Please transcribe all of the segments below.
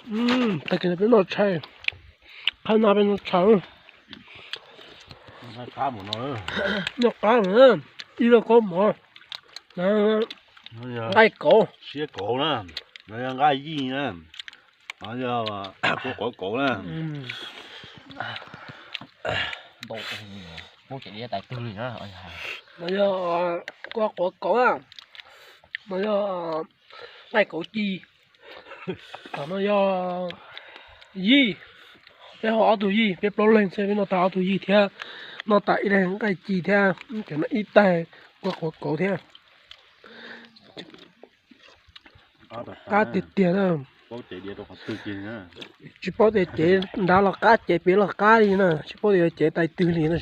Tag kis no peb noj tshais, qhab no peb noj tshais. Noj qab, ib loj kaub mov, nqaij kauv, siab kauv na, nqaij yij na, yog kua quav kauv na. No yog kua quav kauv, no yog nqaij kauv ci, no yog yij. Peb ho ob tug yij, peb plaub leeg xwb peb noj tag ob tug yij thiab, noj tag ib daig nqaij ci thiab, cov no ib daig kua quav kauv thiab. Qab tiag tiag na. Tsis paub tias cev nrad los qab, cev pem los qab li na, tsis paub tias cev tais twg li no.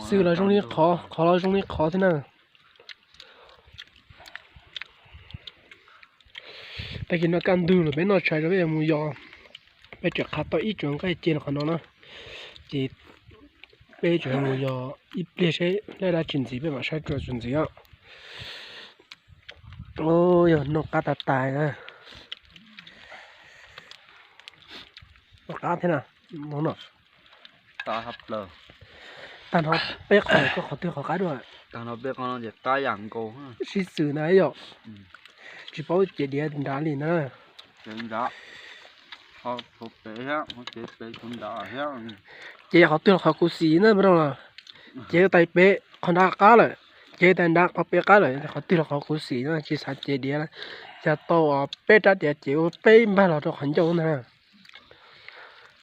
Xwb los zoo li qhov, qhov los zoo li qhov thiab na. Tag kis no kaj ntug lawm peb noj tshais rau peb yuav mus yos, peb tseem qhav tau ib tsuas nqaij ce rau qhov no na, ces peb tseem mus yos ib pliag seb laj dab tsis ntxiv peb mam saib tsuas tsis ntxiv os. Yog noj qab tas tas na. Noj qab thiab na, no. Tag no peb qhov, koj qhov twg qhov qab dua? Tag no peb qhov no ces qab yam nkaus. Sib xws na yom. Tsis paub cev diav nrad li na. Cev qhov twg los qhov khuv xim na, rau los cev tais pem qhov nrad qab lawm, cev tais nrad qhov pem qab lawm, qhov twg los qhov khuv xim na, tsis xav cev diav. Yog tau peb rab diav ces ua peb npag los rau qhov ncauj na.